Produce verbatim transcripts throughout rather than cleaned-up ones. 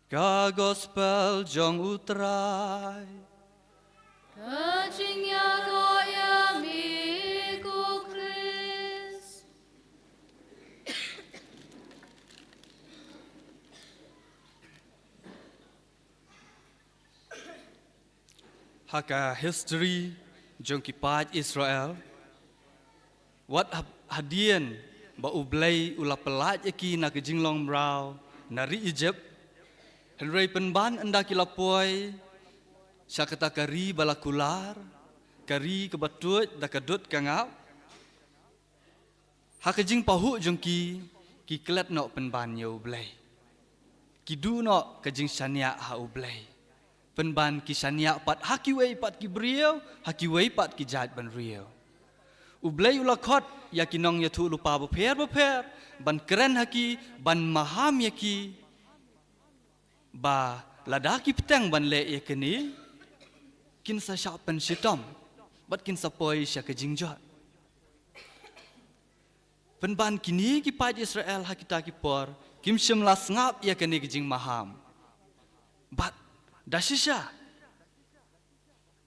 Ka Gospel jong U Trai. Ka jingïaroh ïa me ko Khrist. Ha ka history jong ki paid Israel, wat ha-, hadien ba U Blei u la pyllait ïa ki na ka jinglong mraw na ri Egypt, hynrei pynban ynda ki la poi sha kata ka ri ba la kular, ka ri kaba tuid da ka dud ka ngap, ha ka jingpahuh jong ki, ki klet noh pynban ïa U Blei. Ki duh noh ka jingshaniah ha U Blei. Pynban ki shaniah pat ha kiwei pat ki briew, ha kiwei pat ki jaitbynriew. U Blei u la khot ïa ki nongïathuhlypa bapher bapher ban kren ha ki, ban maham ïa ki, ba lada ki bteng ban leh ïa kane, kin sa shah pynshitom bad kin sa poi sha ka jingjot. Pynban kine ki paid Israel ha kita ki por kim shym la sngap ïa kane ka jingmaham. Bad da shisha,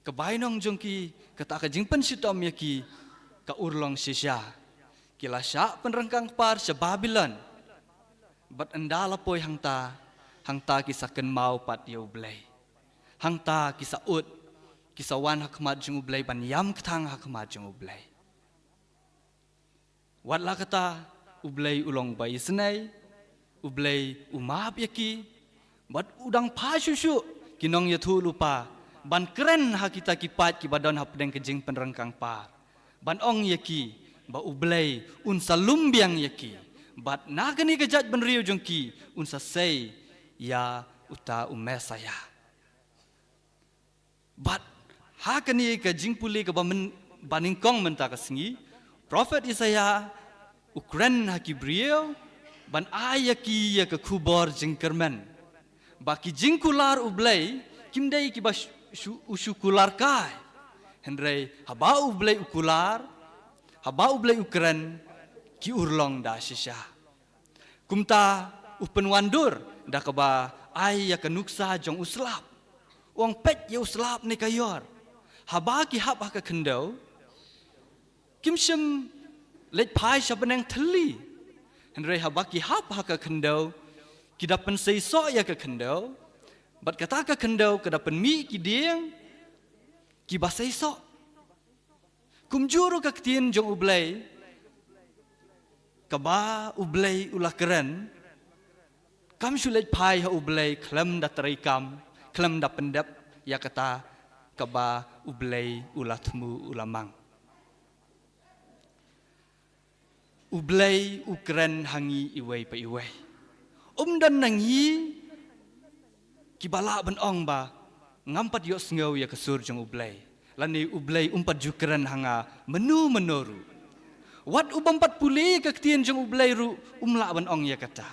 ka bainong jong ki, kata ka jingpynshitom ïa ki, ka urlong shisha. Ki la shah pynryngkang kpar sha Babilon. Bad ynda la poi hangta, hangta ki sa kynmaw pat ïa U Blei. Hangta ki sa ud, ki sa wan ha khmat jong U Blei ban ïam kthang ha khmat jong U Blei. Wat la kata, U Blei u long ba isynei, U Blei u map ïa ki, bad u dang phah shuh shuh ki nongïathuhlypa ban kren ha kita ki paid kiba don hapdeng ka jingpynryngkang kpar, ban ong ïa ki ba U Blei un sa lum biang ïa ki, bad na kane ka jaitbynriew jong ki un sa sei ïa uta u Messaïah. Bad ha kane ka jingpule kaba myn-, banyngkong mynta ka sngi, Prophet Isaiah u kren ha ki briew ban ai ïa ki ïa ka khubor jingkyrmen ba ki jingkular U Blei kim dei kiba shu-, shu-, u shu kular kai. Hynrei haba U Blei u kular, haba U Blei u kren, ki urlong da shisha. Kumta u pynwandur da kaba ai ïa ka nuksa jong u slap. U ong peit ïa u slap ne ka ïor. Haba ki hap ha ka khyndew, kim shym leit phai sha bneng thylli. Hynrei haba ki hap ha ka khyndew, ki da pynseisoh ïa ka khyndew. Bad kata ka khyndew ka da pynmih ki dieng kiba seisoh. Kumjuh ruh ka ktien jong U Blei, kaba U Blei u la kren, kam shu leit phai ha U Blei khlem da treikam, khlem da pyndep ïa kata kaba U Blei u la thmu, u la mang. U Blei u kren ha ngi iwei pa iwei. Um don na ngi kiba lah ban ong ba ngam pat ïohsngew ïa ka sur jong U Blei, lane U Blei um pat ju kren ha nga mynno mynno ruh. Wat u bym pat pule ïa ka ktien jong U Blei ruh um lah ban ong ïa kata.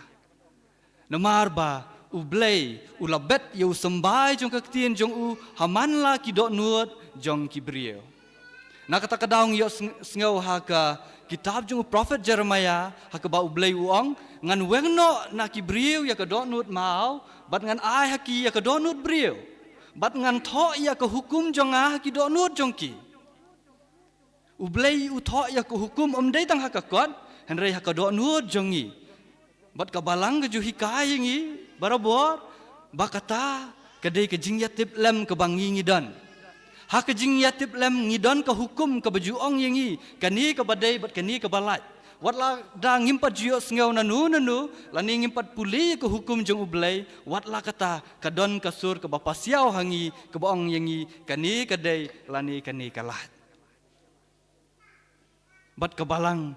Namar ba U Blei u la bet ïa u symbai jong ka ktien jong u ha man la ki dohnud jong ki briew. Na kata ka daw ngi ïohsng-, sngew ha ka kitab jong u prophet Jeremiah, ha kaba U Blei u ong, ngan weng noh na ki briew ïa ka dohnud maw, bad ngan ai ha ki ïa ka dohnud briew, bad ngan thoh ïa ka hukum jong nga ha ki dohnud jong ki. U Blei u thoh ïa ka hukum ym dei tang ha ka kot, hynrei ha ka dohnud jong ngi. Bad ka Balang ka ju hikai ïa ngi barabor ba kata ka dei ka jingïatiplem kaba ngi ngi don. Ha ka jingïatiplem ngi don ka hukum kaba ju ong ïa ngi kane kaba dei bad kane kaba lait. Wat la da ngim pat ju ïohsngew nano nano, lane ngim pat pule ïa ka hukum jong U Blei, wat la kata ka don ka sur kaba pasiaw ha ngi, kaba ong ïa ngi kane ka dei lane kane ka lait. Bad ka Balang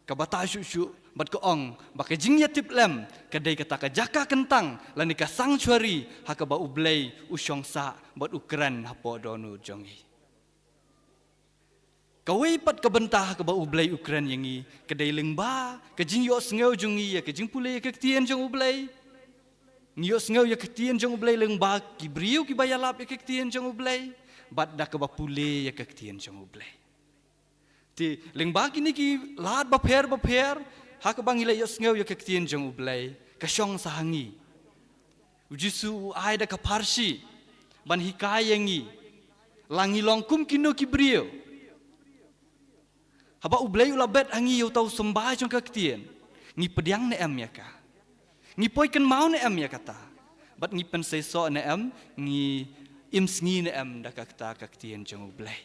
ka batai shuh shuh bad ka ong ba ka jingïatiplem ka dei kata ka jaka kyntang lane ka sanctuary ha kaba U Blei u shong sah bad u kren hapoh dohnud jong ngi. Kawei pat ka bynta ha kaba U Blei u kren ïa ngi ka dei lyngba ka jingïohsngew jong ngi ïa ka jingpule ïa ka ktien jong U Blei. Ngi ïohsngew ïa ka ktien jong U Blei lyngba ki briew kiba ïalap ïa ka ktien jong U Blei, bad da kaba pule ïa ka ktien jong U Blei. Te lyngba kine ki lad bapher bapher, Ha kaba ngi la ïohsngew ïa ka ktien jong U Blei, ka shong sa ha ngi. U Jisu u ai da ka pharshi ban hikai ïa ngi, la ngi long kum kino ki briew. Haba U Blei u la bet ha ngi ïa uta u symbai jong ka ktien, ngi pdiang ne em ïa ka? Ngi poi kynmaw ne em ïa kata? Bad ngi pynseisoh ne em, ngi im sngi ne em da kata ka ktien jong U Blei?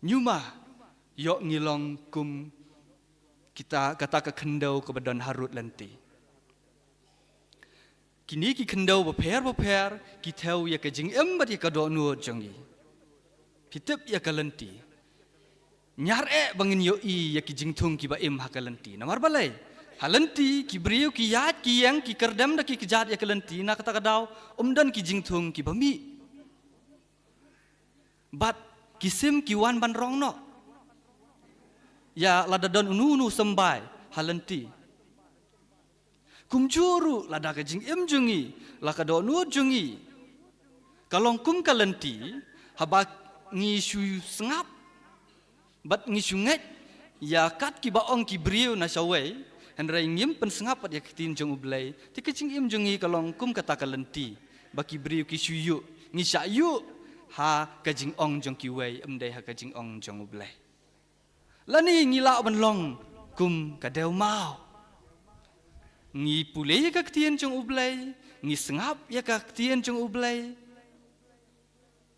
Ñiuma ïoh ngi long kum kita, kata ka khyndew kaba don harud lynti. Kine ki khyndew bapher bapher ki thew ïa ka jingim bad ïa ka dohnud jong ngi. Phi tip, ïa ka lynti, ñiar eh ba ngin ïohi ïa ki jingthung kiba im ha ka lynti. Namar balei? Ha lynti ki briew ki ïaid ki ïeng ki kyrdem da ki kjat ïa ka lynti, na kata ka daw ym don ki jingthung kiba mih. Bad ki sim ki wan ban rong noh ïa lada don uno uno u symbai ha lynti. Kumjuh ruh lada ka jingim jong ngi, la ka dohnud jong ngi ka long kum ka lynti, haba ngi shu sngap bad ngi shu ngeit ïa kat kiba ong ki briew na shawei, hynrei ngim pynsngap pat ïa ka ktien jong U Blei, te ka jingim jong ngi ka long kum kata ka lynti ba ki briew ki shu ïuh, ngi shah ïuh ha ka jingong jong kiwei, ym dei ha ka jingong jong U Blei. Lane ngi lah ban long kum ka dewmaw. Ngi pule ïa ka ktien jong U Blei, ngi sngap ïa ka ktien jong U Blei,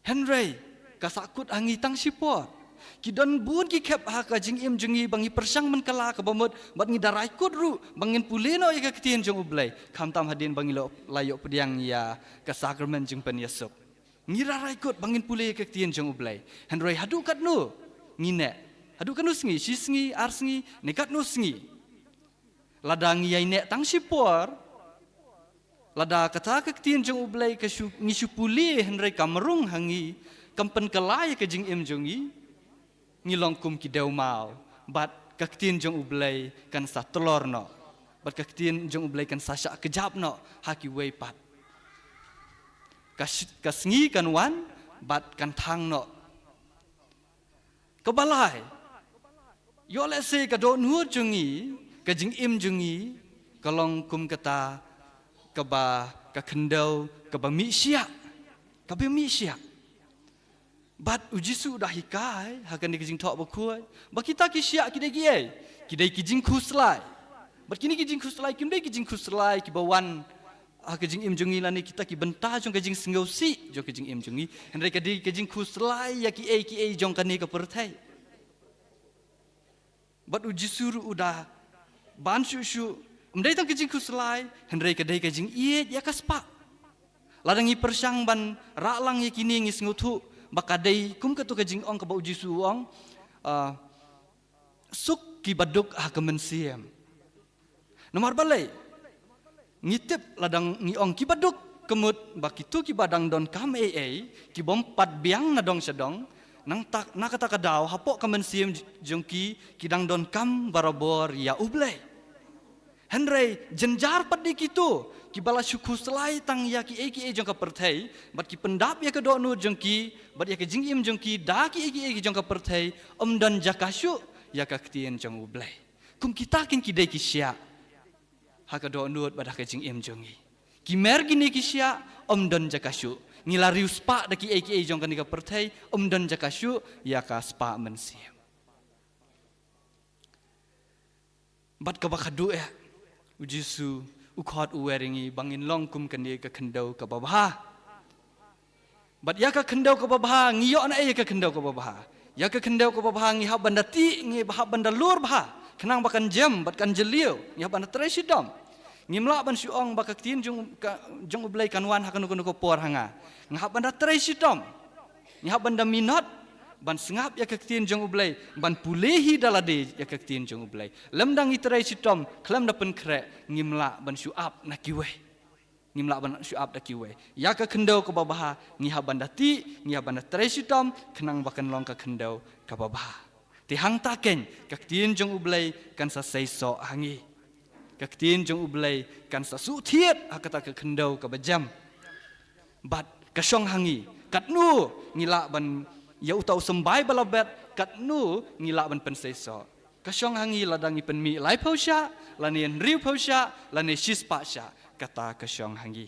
hynrei ka sahkut ha ngi tang shipor. Ki don bun ki khep ha ka jingim jong ngi ba ngi pyrshang ban kylla kaba mut, bad ngi da rai kut ruh ba ngin pule noh ïa ka ktien jong U Blei, khamtam hadien ba ngi la, la ïoh pdiang ïa ka sakramen jingpynïasuk. Ngi da rai kut ba ngin pule ïa ka ktien jong U Blei, hynrei haduh katno ngi neh? Haduh katno sngi? Shi sngi, ar sngi, ne katno sngi? Lada ngi ïai neh tang shipor, lada kata ka ktien jong U Blei ka shu, ngi shu pule hynrei kam rung ha ngi, kam pynkylla ïa ka jingim jong ngi, ngi long kum ki dewmaw, bad ka ktien jong U Blei kan sa tlor noh, bad ka ktien jong U Blei kan sa shah kjap noh ha kiwei pat. Ka sh-, ka sngi kan wan bad kan thang noh. Kaba lai, ïoh lehse ka dohnud jong ngi, ka jingim jong ngi ka long kum kata kaba, ka khyndew kaba mih shiah, kaba mih shiah. Bad U Jisu u da hikai ha kane ka Jingthoh Bakhuid ba kita ki shiah ki dei kiei? Ki dei ki jingkhuslai. Bad kine ki jingkhuslai kim dei ki jingkhuslai kiba wan ha ka jingim jong ngi lane kita ki bynta jong ka jingsngewsih jong ka jingim jong ngi, hynrei ka dei ka jingkhuslai ïa kiei kiei jong kane ka pyrthei. Bad U Jisu ruh u da ban shuh shuh, ym dei tang ka jingkhuslai, hynrei ka dei ka jingïeit ïa ka spah. Lada ngi pyrshang ban rah lang ïa kine, ngi sngewthuh ba ka dei kum kato ka jingong kaba U Jisu u ong, ah, suk kiba duk ha ka mynsiem. Namar balei? Ngi tip lada ngi ong kiba duk, ka mut ba kito kiba dang donkam ei ei, ki bym pat biang na dong sha dong, nangta, na kata ka daw hapoh ka mynsiem j-, jong ki, ki dang donkam barabor ïa U Blei. Hynrei jynjar pat dei kito kiba la shu khuslai tang ïa kiei kiei jong ka pyrthei, bad ki pyndap ïa ka dohnud jong ki bad ïa ka jingim jong ki da kiei kiei jong ka pyrthei, ym don jaka shuh ïa ka ktien jong U Blei. Kum kita kin ki dei ki shiah ha ka dohnud bad ha ka jingim jong ngi. Ki mer kine ki shiah, ym don jaka shuh. Ngi la riewspah da kiei kiei jong kane ka pyrthei, ym don jaka shuh ïa ka spah mynsiem. Bad kaba khadduh eh, U Jisu u khot u wer ïa ngi ba ngin long kum kane ka khyndew kaba bha. Bad ïa ka khyndew kaba bha, ngi ïoh na ei ïa ka khyndew kaba bha? Ïa ka khyndew kaba bha ngi hap ban da tih, ngi hap ban da lur bha, khnang ba kan jem bad kan jylliew. Ngi hap ban da trei shitom. Ngim lah ban shu ong ba ka ktien jong, ka, jong U Blei kan wan ha kano kano ka por ha nga. Nga hap ban da trei shitom. Ngi hap ban da minot ban sngap ïa ka ktien jong U Blei, ban pule hi da lade ïa ka ktien jong U Blei. Lymda ngi trei shitom khlem da pynkhreh, ngim lah ban shu ap na kiwei. Ngim lah ban shu ap da kiwei. Ïa ka khyndew kaba bha ngi hap ban da tih, ngi hap ban da trei shitom, khnang ba kan long ka khyndew kaba bha. Te hangta keiñ ka ktien jong U Blei kan sa seisoh ha ngi. Ka ktien jong U Blei kan sa shu thied ha kata ka khyndew kaba jem. Bad ka shong ha ngi, katno ngi lah ban, ïa uta u symbai ba la bet, katno ngi lah ban pynseisoh. Ka shong ha ngi lada ngi pynmih laiphew shah, lane hynriewphew shah, lane shispah shah, kata ka shong ha ngi.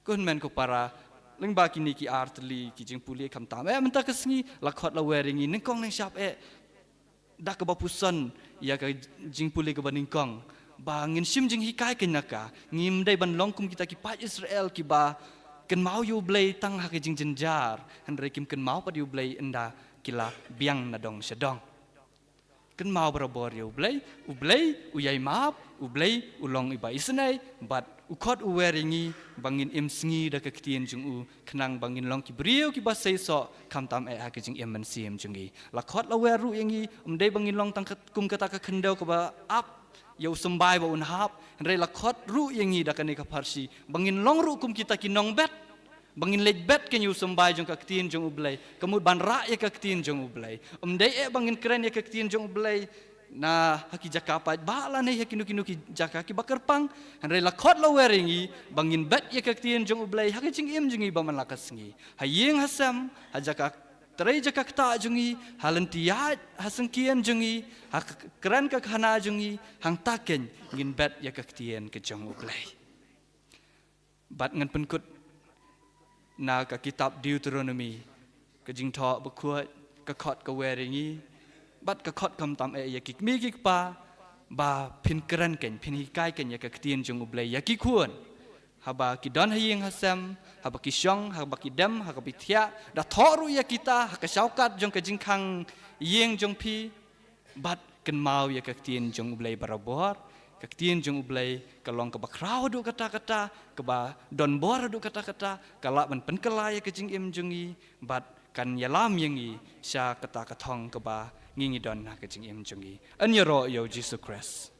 Ko hynmen ko para, lyngba kine ki ar tylli ki jingpule khamtam eh mynta ka sngi, la khot la wer ïa ngi nyngkong nyngshap eh da kaba puson ïa ka jingpule kaba nyngkong, ba ngin shim jinghikai kane ka, ngim dei ban long kum kita ki paid Israel kiba kynmaw ïa U Blei tang ha ka jingjynjar, hynrei kim kynmaw pat ïa U Blei ynda ki la biang na dong sha dong. Kynmaw barabor ïa U Blei, U Blei u ïai map, U Blei u long iba isynei, bad u khot u wer ïa ngi ba ngin im sngi da ka ktien jong u, khnang ba ngin long ki briew kiba seisoh khamtam eh ha ka jingim mynsiem jong ngi. La khot la wer ruh ïa ngi, ym dei ba ngin long tang kat-, kum kata ka khyndew kaba ap ïa u symbai ba un hap, hynrei la khot ruh ïa ngi da kane ka pharshi ba ngin long ruh kum kita ki nongbet, ba ngin leit bet kein ïa u symbai jong ka ktien jong U Blei, ka mut ban rah ïa ka ktien jong U Blei. Ym dei eh ba ngin kren ïa ka ktien jong U Blei na ha ki jaka paidbah lane ha kino kino ki jaka kiba kyrpang, hynrei la khot la wer ïa ngi ba ngin bet ïa ka ktien jong U Blei ha ka jingim jong ngi ba man la ka sngi, ha ïing ha sem, ha jaka trei jaka ktah jong ngi, ha lynti ïaid ha syngkien jong ngi, ha k-, kren ka khana jong ngi, hangta kein ngin bet ïa ka ktien ka jong U Blei. Bad ngan pynkut na ka kitab Deuteronomi, ka Jingthoh Bakhuid, ka khot ka wer ïa ngi, bad ka khot khamtam eh ïa ki kmie ki kpa, ba phin kren kein, phin hikai kein ïa ka ktien jong U Blei ïa ki khun, haba ki don ha ïing ha sem, haba ki shong, haba ki dem, haba ki thiah, da thoh ruh ïa kita ha ka shawkat jong ka jingkhang ïing jong phi. Bad kynmaw ïa ka ktien jong U Blei barabor. Ka ktien jong U Blei ka long kaba khraw haduh katta katta, kaba donbor haduh katta katta, ka lah ban pynkylla ïa ka jingim jong ngi, bad kan ïalam ïa ngi sha kata ka thong kaba ngi ngi don ha ka jingim jong ngi. Yn ïaroh ïa U Jisu Khrist.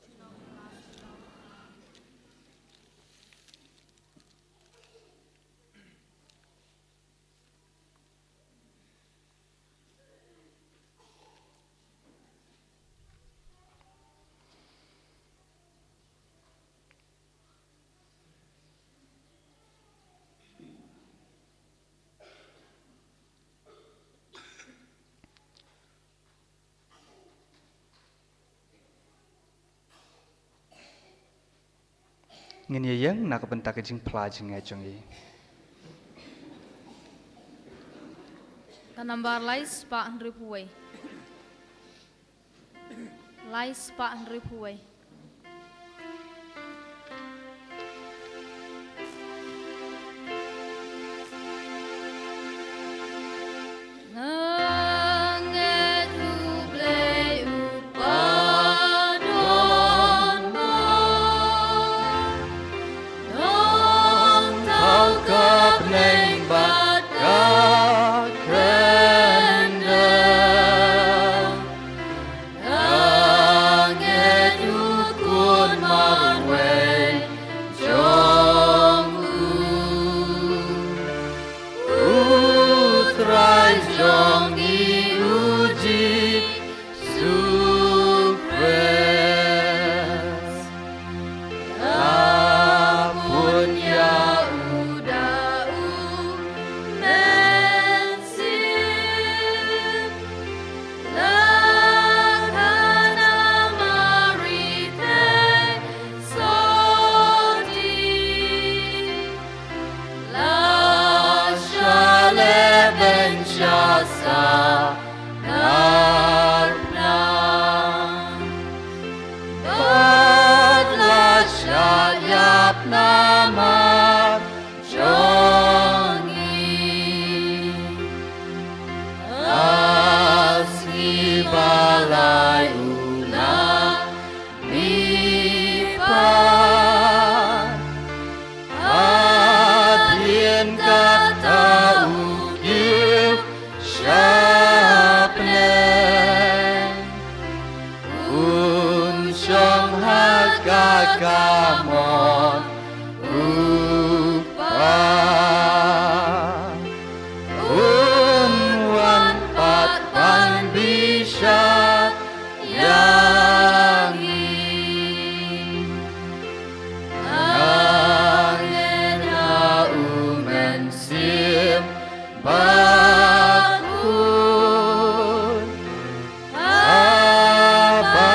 Ngin ïa ïeng na ka bynta ka jingphla jingngeit jong ngi. Ka nambar lai spah hynriewphew wei. Lai spah hynriewphew wei. Nga ngeit U Blei uba don bor, nongthaw ka bneng bad ka khyndew. Nga ngeit U Khun marwei jong U, U Trai jong ngi U Jisu Khrist. La bun ïa U da U Mynsiem, la khana Mari te sodi, la shah lehbeiñ sha Samarpnam, bad la shah ïap namar jong ngi. Ha sngi ba lai U la mihpat, hadien kata U kiew shapneng, Un shong ha ka kamon U Kpa, Un wan pat ban bishar ïa ngi. Nga ngeit ha U Mynsiem Bakhuid, haba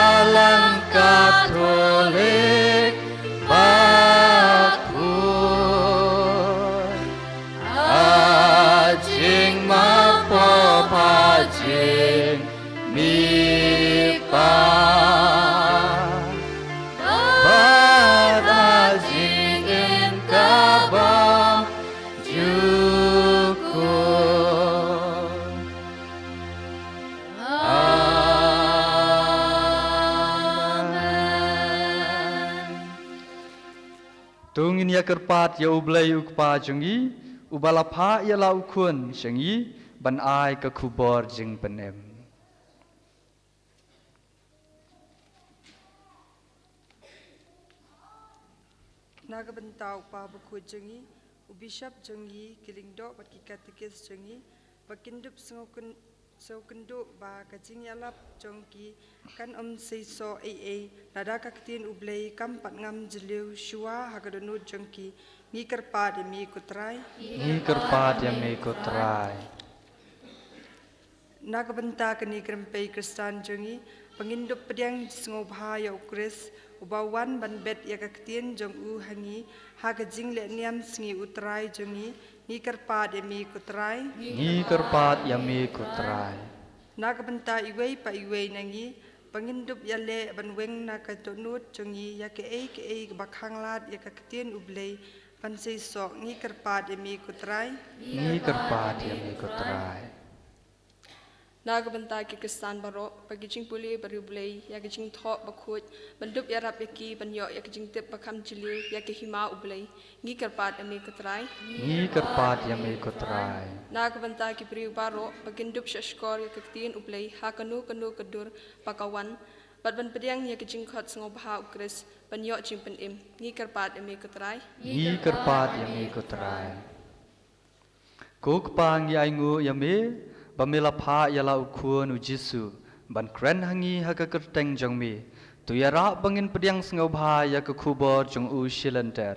To ngin ïa kyrpad ïa U Blei U Kpa jong ngi, uba la phah ïa la U Khun jong ngi ban ai ka khubor jingpynim. Na ka bynta U Kpa Bakhuid jong ngi, u Bishop jong ngi, ki lyngdoh bad ki katekis jong ngi, ba kin dup sngewkun- sngewkynduh ba ka jingïalap jong ki kan ym seisoh ei ei lada ka ktien U Blei kam pat ngam jylliew shuwa ha ka dohnud jong ki. Ngi kyrpad ïa me ko Trai. Ngi kyrpad ïa me ko Trai. Na ka bynta kane ka rympei Khristan jong ngi, ba ngin dup pdiang sngewbha ïa U Khrist, uba wan ban bet ïa ka ktien jong u ha ngi, ha ka jingleh niam sngi U Trai jong ngi, ngi kyrpad ïa me ko Trai. Ngi kyrpad ïa me ko Trai. Na ka bynta iwei pa iwei na ngi, ba ngin dup ïaleh ban weng na ka dohnud jong ngi ïa kaei kaei kaba khanglad ïa ka ktien U Blei ban seisoh, ngi kyrpad ïa me ko Trai. Ngi kyrpad ïa me ko Trai. Na ka bynta ki Khristan baroh, ba ki jingpule bariewblei ïa ka jingthoh bakhuid, ban dup ïarap ïa ki ban ïoh ïa ka jingtip ba kham jylliew ïa ka hima U Blei, ngi kyrpad ïa me ko Trai. Ngi kyrpad ïa me ko Trai. Na ka bynta ki briew baroh, ba kin dup shahshkor ïa ka ktien U Blei ha kano kano ka dur ba ka wan, bad ban pdiang ïa ka jingkhot sngewbha U Khrist ban ïoh jingpynim, ngi kyrpad ïa me ko Trai. Ngi kyrpad ïa me ko Trai. Ko Kpa, ngi ainguh ïa me ba me la phah ïa la U Khun U Jisu ban kren ha ngi ha ka kyrteng jong me. To ïarap ba ngin pdiang sngewbha ïa ka khubor jong u shilynter,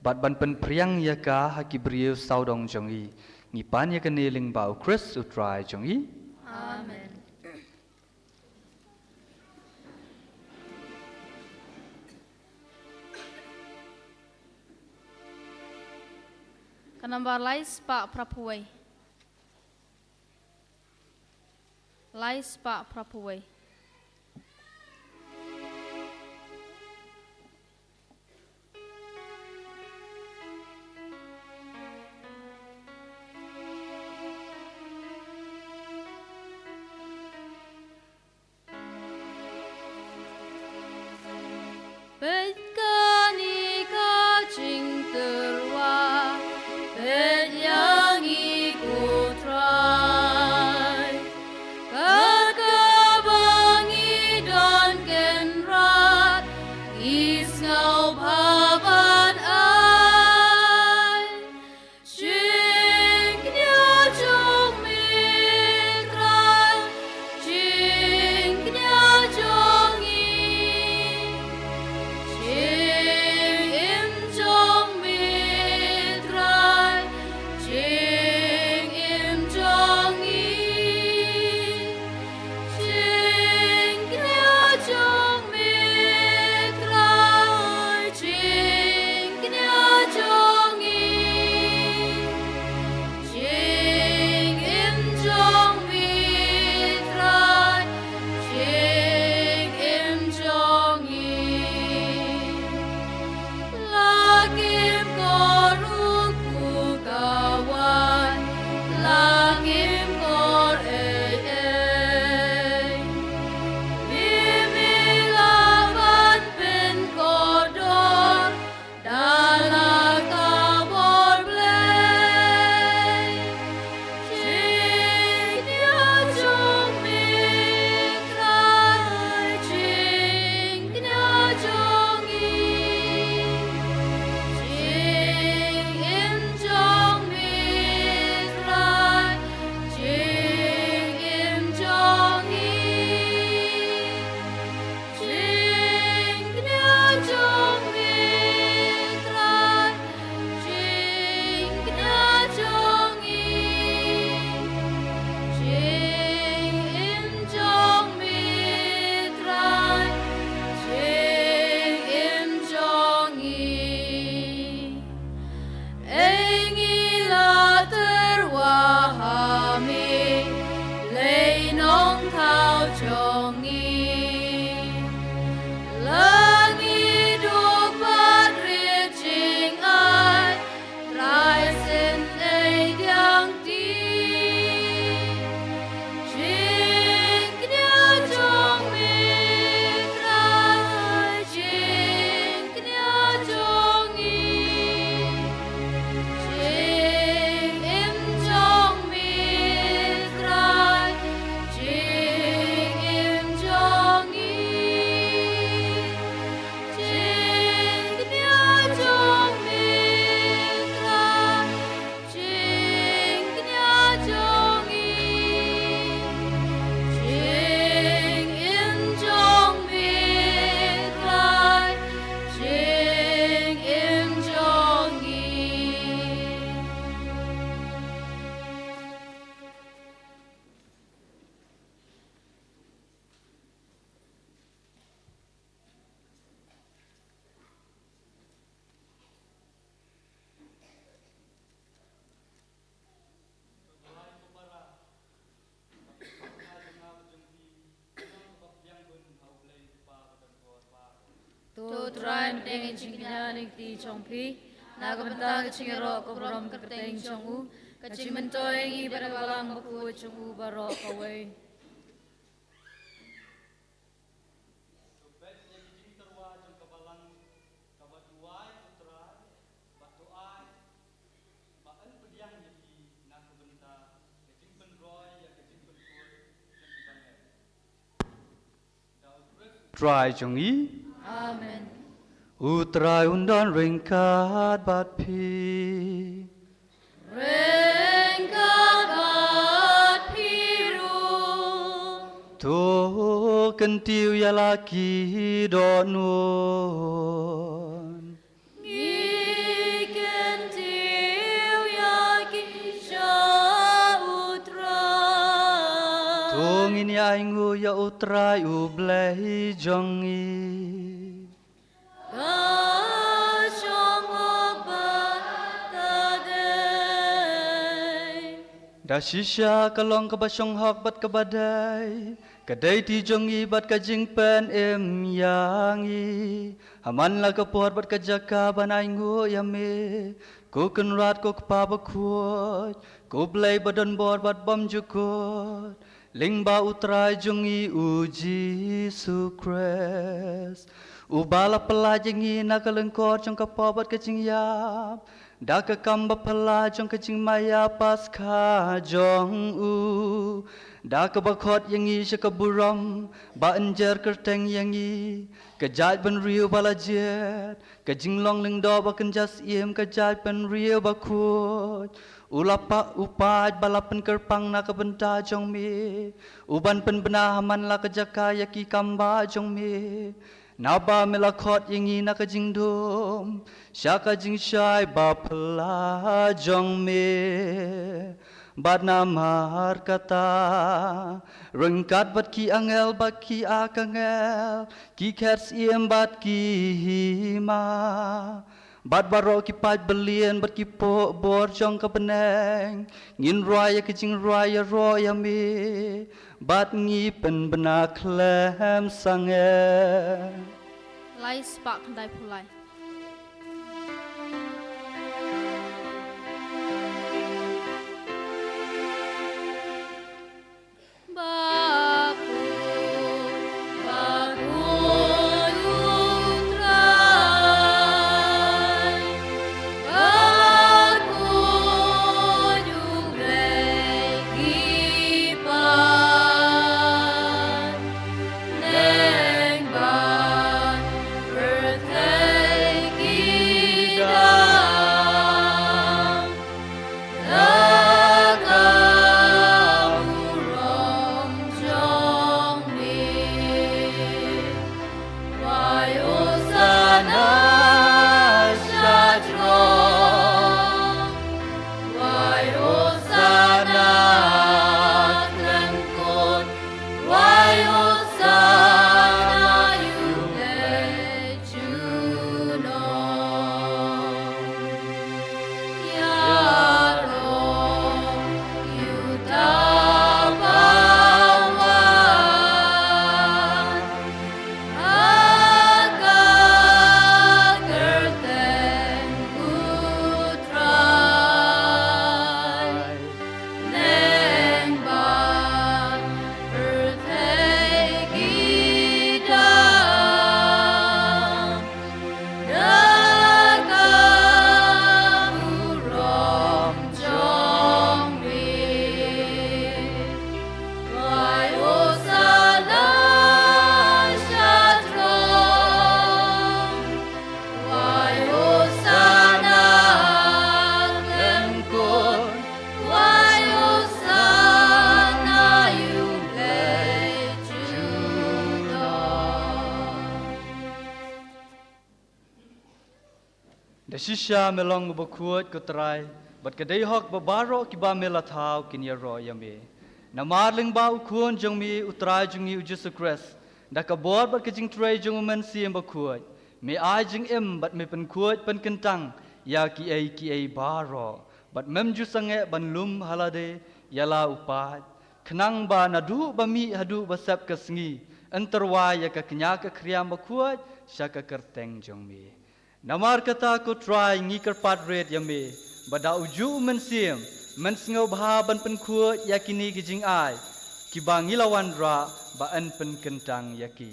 bad ban pynphriang ïa ka ha ki briew sawdong jong ngi. Ngi pan ïa kane lyngba U Khrist U Trai jong ngi. Amen. Ka nambar lai spah phra phew wei. Lai spah phra phew wei. Peit kane ka jingtyrwa, peit ïa ngi ko Trai. Kat kaba To Trai, pdiang ïa ka jingkñia na ka kti jong phi, na ka bynta ka jingïaroh ka burom ka kyrteng jong u, ka jingmyntoi ïa ngi bad ka Balang Bakhuid jong u baroh kawei. To peit ïa ka jingtyrwa jong ka Balang kaba duwai, ko Trai, bad to ai ba yn pdiang ïa ki na ka bynta ka jingpynroi ïa ka jingpynkhuid jong ki bangeit. Trai jong ngi. Amen. U Trai un don ryngkat bad phi. Ryngkat bad phi ruh. To kyntiew ïa la ki dohnud. Ngi kyntiew ïa ki sha u Trai. To ngin ïa ainguh ïa u Trai u Blei jong ngi. Ka shong hok bad ka dei. Da shisha ka long kaba shong hok bad kaba dei, ka dei ti jong ngi bad ka jingpynim ïa ngi. Ha man la ka por bad ka jaka ban ainguh ïa me, ko Kynrad, ko Kpa Bakhuid, ko Blei ba don bor bad bymjukut, lyngba u Trai jong ngi u Jisu Khrist, uba la pyllait ïa ngi na ka lyngkor jong ka pop bad ka jingïap, da ka kam ba phylla jong ka jingmaïa Paskha jong u, da kaba khot ïa ngi sha ka burom, ba yn jer kyrteng ïa ngi, ka jaitbynriew ba la jied, ka jinglong lyngdoh ba kynja syiem, ka jaitbynriew bakhuid. U la pa, u paid ba la pynkyrpang na ka bynta jong me, u ban pynbna ha man la ka jaka ïa ki kam bah jong me. Naba me la khot ïa ngi na ka jingdum, sha ka jingshai ba phylla jong me. Bad namar kata, ryngkat bad ki angel bad ki archangel, ki khet syiem bad ki hima, bad baroh ki paid byllian bad ki pohbor jong ka bneng, ngin rwai ïa ka jingrwai ïaroh ïa me, bad ngi pynbna khlem sangeh. Lai spah khyndai phew lai. Bakhuid, bakhuid u Trai, bakhuid u Blei ki paid, neng bad pyrthei ki dang. Da ka burom jong me, wai Hosana sha throne, wai Hosana khlem kut, wai Hosana ïa u Blei. Neng bad pyrthei ki dang, da ka burom jong me, wai Hosana sha throne. Wai Hosana khlem kut, wai Hosana ïa u Blei jong ngi. Da shisha me long uba khuid, ko Trai, bad ka dei hok ba baroh kiba me la thaw kin ïaroh ïa me. Namar lyngba u Khun jong me, u Trai jong ngi u Jisu Khrist, da ka bor bad ka jingtrei jong u Mynsiem Bakhuid, me ai jingim bad me pynkhuid pynkyntang ïa kiei kiei baroh, bad mem ju sangeh ban lum ha lade ïa la u paid, khnang ba naduh ba mih haduh ba sep ka sngi, yn tyrwa ïa ka kñia ka khriam bakhuid sha ka kyrteng jong me. Namar kata ko Trai ngi kyrpad rit ïa me, ba da u juh u mynsiem, men sngewbha ban pynkhuid ïa kine ki jingai, kiba ngi la wanrah ba yn pynkyntang ïa ki.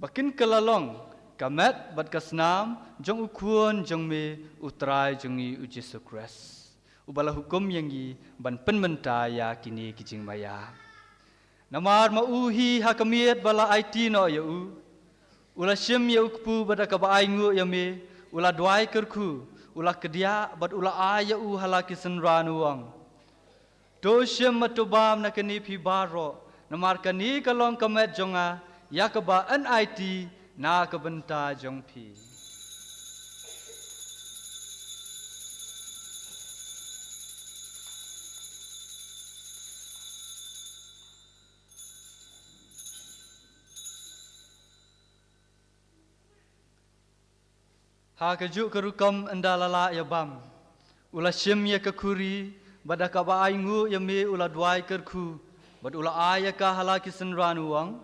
Ba kin kylla long ka met bad ka snam jong u Khun jong me, u Trai jong ngi u Jisu Khrist, uba la hukum ïa ngi ban pynmynta ïa kine ki jingmaïa. Namar ma u hi ha ka miet ba la aiti noh ïa u, u la shim ïa u kpu bad da kaba ainguh ïa me, u la duwai kyrkhu, u la kdiah bad u la ai ïa u ha la ki synran, u ong: To shim bad to bam na kane phi baroh, namar kane ka long ka met jong nga, ïa kaba yn aiti na ka bynta jong phi. Ha kajuh ka rukom ynda la lah ïa bam, u la shim ïa ka khuri, bad da kaba ainguh ïa me u la duwai kyrkhu, bad u la ai ïa ka ha la ki synran, u ong: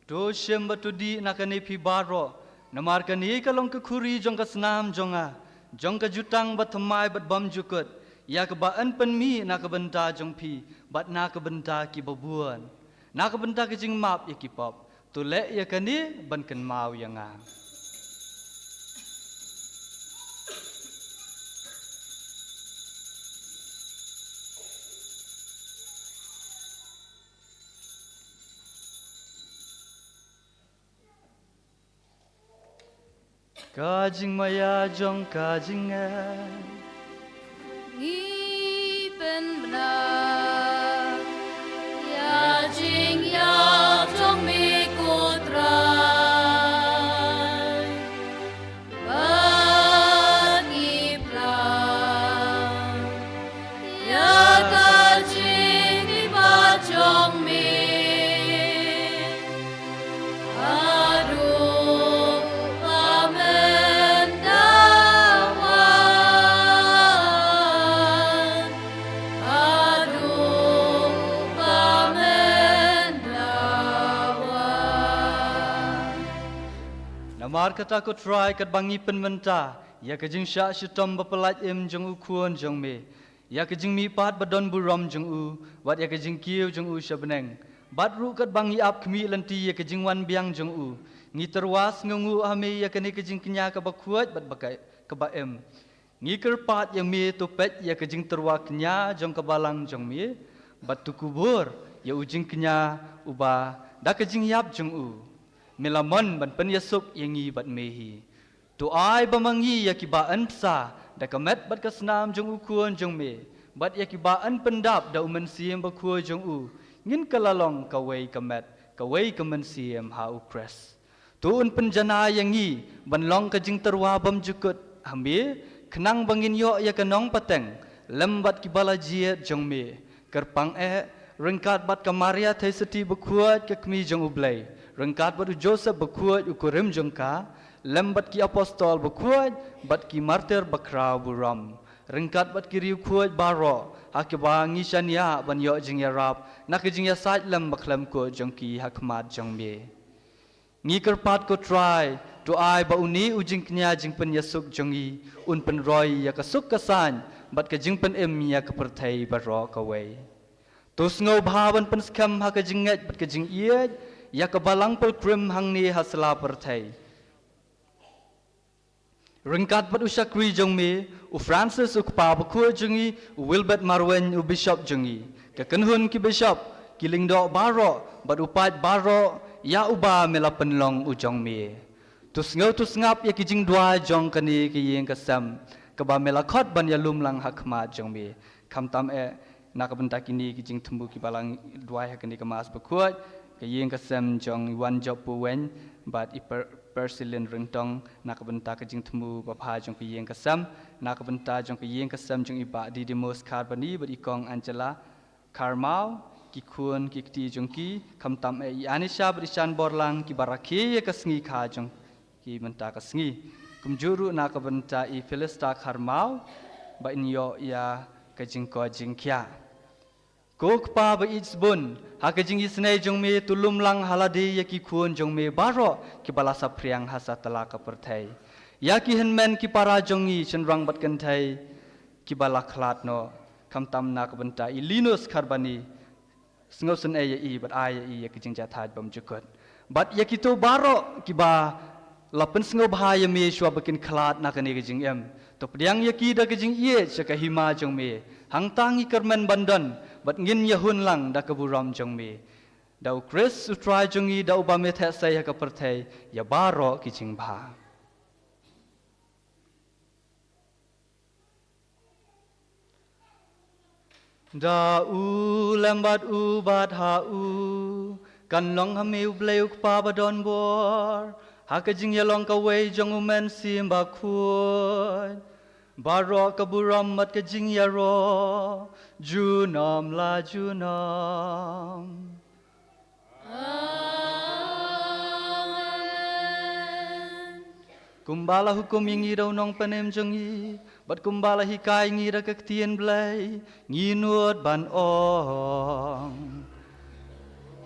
To shim bad to dih na kane phi baroh, namar kane ka long ka khuri jong ka snam jong nga, jong ka jutang bathymmai bad bymjukut, ïa kaba yn pynmih na ka bynta jong phi bad na ka bynta kiba bun, na ka bynta ka jingmap ïa ki pop. To leh ïa kane ban kynmaw ïa nga. Ka jingmaïa jong ka jingngeit. Ngi pynbna ïa jingïap jong me ko Trai. Bad ngi phlang ïa ka jingmihpat jong me. Haduh ba men da wan. Haduh ba men da wan. Namar kata ko Trai, katba ngi pynmynta ïa ka jingshah shitom bapyllait im jong u Khun jong me, ïa ka jingmihpat badonburom jong u, bad ïa ka jingkiew jong u sha bneng, bad ruh katba ngi ap khmih lynti ïa ka jingwan biang jong u, ngi tyrwa sngewnguh ha me ïa kane ka jingkñia kaba khuid bad ba ka, kaba im. Ngi kyrpad ïa me to peit ïa ka jingtyrwa kñia jong ka balang jong me, bad to kubur ïa u jingkñia uba da ka jingïap jong u me la mon ban pynïasuk ïa ngi bad me hi. To ai ba ma ngi ïa kiba yn bsa da ka met bad ka snam jong u Khun jong me, bad ïa kiba yn pyndap da u Mynsiem Bakhuid jong u, ngin kylla long kawei ka met, kawei ka mynsiem ha u Khrist. To un pynjanai ïa ngi ban long ka jingtyrwa bymjukut ha me, khnang ba ngin ïoh ïa ka nongpateng lem bad kiba la jied jong me. Kyrpang eh, ryngkat bad ka Maria Theisotti bakhuid ka Kmie jong U Blei, ryngkat bad u Joseph bakhuid u kurim jong ka, lem bad ki apostol bakhuid bad ki martir bakhraw burom, ryngkat bad ki riewkhuid baroh ha kiba ngi shaniah ban ïoh jingïarap na ka jingïasaid lem bakhlem kut jong ki ha khmat jong me. Ngi kyrpad ko Trai, to ai ba une u jingkñia jingpynïasuk jong ngi un pynroi ïa ka suk ka saiñ bad ka jingpynim ïa ka pyrthei baroh kawei. To sngewbha ban pynskhem ha ka jingngeit bad ka jingïeit ïa ka Balang Pilgrim hangne ha sla pyrthei, ryngkat bad u shakri jong me u Francis, u Kpa Bakhuid jong ngi, u Wilbert Marwein, u Bishop jong ngi, ka kynhun ki Bishop, ki lyngdoh baroh bad u paid baroh ïa uba me la pynlong u jong me. To sngew to sngap ïa ki jingduwai jong kane ka ïing ka sem kaba me la khot ban ïalum lang ha khmat jong me. Khamtam eh, na ka bynta kine ki jingthmu kiba la duwai ha kane ka Mass bakhuid, ka ïing ka sem jong i Wanjop Puwein bad i Per-, Persilin Ryngtong, na ka bynta ka jingthmu babha jong ka ïing ka sem, na ka bynta jong ka ïing ka sem jong i Bah Didymus Kharbani bad i Kong Angela Kharmaw, ki khun ki kti jong ki, khamtam eh i Anisha bad i Shanborlang kiba rakhe ïa ka sngi kha jong ki mynta ka sngi. Kumjuh ruh na ka bynta i Philista Kharmaw, ba in ïoh ïa ka jingkoit jingkhiah. Ko Kpa ba ïeit sbun, ha ka jingisynei jong me to lum lang ha lade ïa ki khun jong me baroh kiba la saphriang ha satlak ka pyrthei. Ïa ki hynmen ki para jong ngi shynrang bad kynthei kiba la khlad noh, khamtam na ka bynta i Linus Kharbani, sngewsynei ïa i bad ai ïa i ïa ka jingjahthait bymjukut. Bad ïa kito baroh kiba la pynsngewbha ïa me shuwa ba kin khlad na kane ka jingim, to pdiang ïa ki da ka jingïeit sha ka hima jong me. Hangta ngi kyrmen ban don bad ngin ïahun lang da ka burom jong me. Da U Khrist U Trai jong ngi, da uba me theh sei ha ka pyrthei ïa baroh ki jingbha. Da u lem bad u bad ha u, kan long ha me U Blei U Kpa ba don bor, ha ka jingïalong kawei jong U Mynsiem Bakhuid, baroh ka burom bad ka jingïaroh junom la junom. Amen. Kumba la hukum ïa ngi da u nongpynim jong ngi, bad kumba la hikai ngi da ka ktien Blei, ngi nud ban ong: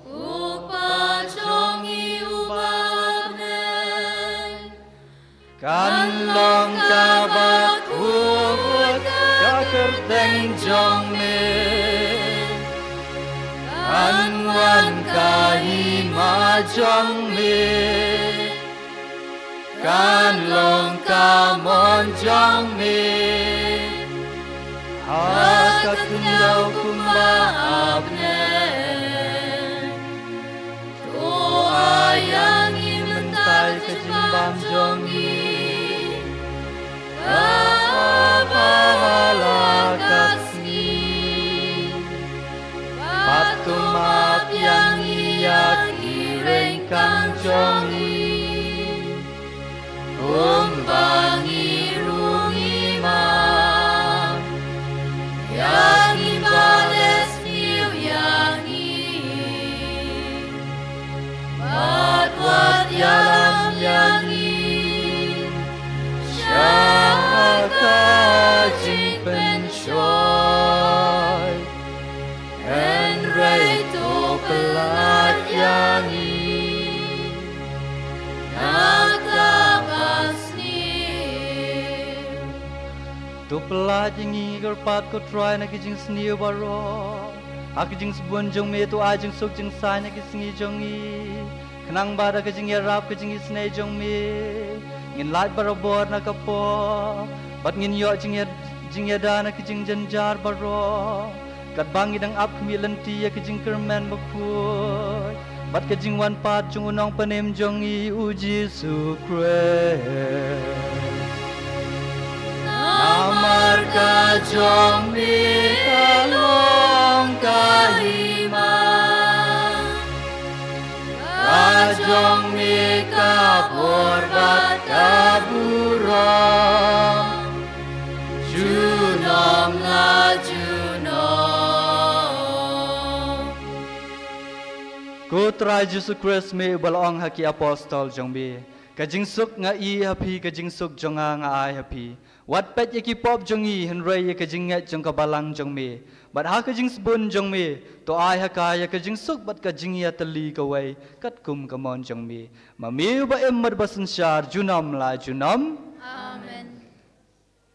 U Kpa jong ngi uba ha bneng, kan long kaba khuid ka kyrteng jong me. Kan wan ka hima jong me. Kan long ka mon jong me ha ka khyndew kumba ha bneng. To ai ïa ngi mynta ka jingbam jong ngi kaba ha la ka sngi. Bad to map ïa ngi ïa ki ryngkang jong ngi, kumba ngi ruh ngi map ïa kiba leh sniew ïa ngi. Bad wat ïalam ïa ngi sha ka jingpynshoi, hynrei to pynlait ïa ngi na kaba sniew. To pynlait ïa ngi kyrpad ko Trai na ki jingsniew baroh. Ha ka jingsbun jong me to ai jingsuk jingsaiñ ha ki sngi jong ngi, khnang ba da ka jingïarap ka jingisynei jong me ngin lait barabor na ka pop, bad ngin ïoh jingïa-, jingïada na ki jingjynjar baroh, katba ngi dang ap khmih lynti ïa ka jingkyrmen bakhuid bad ka jingwan pat jong u Nongpynim jong ngi U Jisu Khrist. Namar ka jong me ka long ka hima, ka jong me ka bor bad ka burom junom la junom. Ko Trai Jisu Khrist, me uba la ong ha ki apostol jong me: Ka jingsuk nga ïoh ha phi, ka jingsuk jong nga nga ai ha phi. Wat peit ïa ki pop jong ngi, hynrei ïa ka jingngeit jong ka balang jong me. Bad ha ka jingsbun jong me to ai ha ka ïa ka jingsuk bad ka jingïatylli kawei katkum ka mon jong me. Ma me uba im bad ba synshar junom la junom. Amen.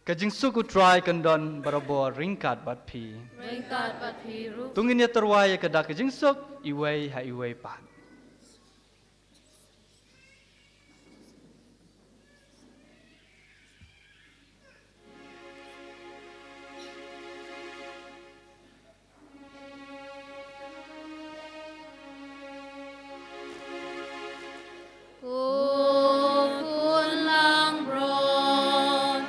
Ka jingsuk U Trai kan don barabor ryngkat bad phi. Ryngkat bad phi ruh. To ngin ïa tyrwa ïa ka dak ka jingsuk iwei ha iwei pat. Ko Khun Langbrot,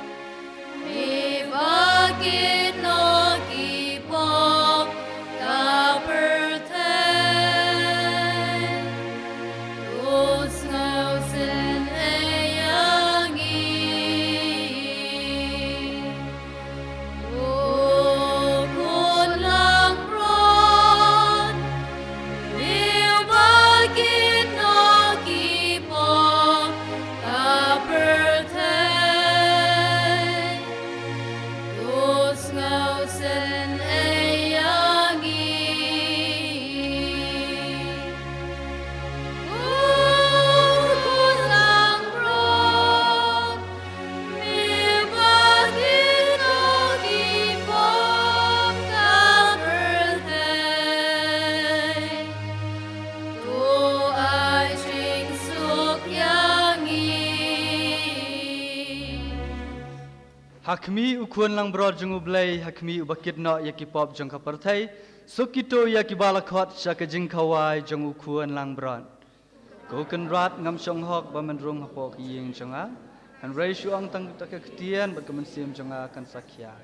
me ba kit noh ki pop ka pyrthei. Ha khmih u Khun langbrot jong U Blei, ha khmih uba kit noh ïa ki pop jong ka pyrthei, suk kito ïa kiba la khot sha ka jingkhawai jong u Khun langbrot. Ko Kynrad, ngam shong hok ba men rung hapoh ka ïing jong nga, hynrei shu ong tang da ka ktien bad ka mynsiem jong nga kan sa khia.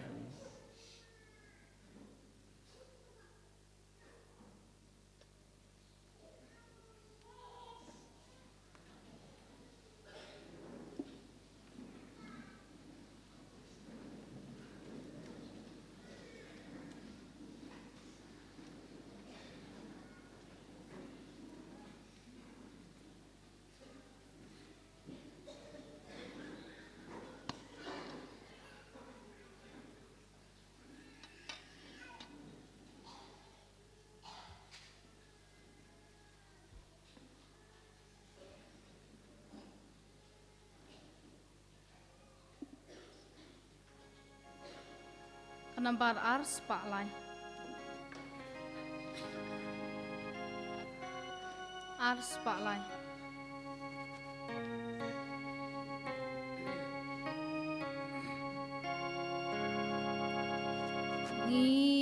Ka nambar ar spah lai. Ar spah lai. Ngi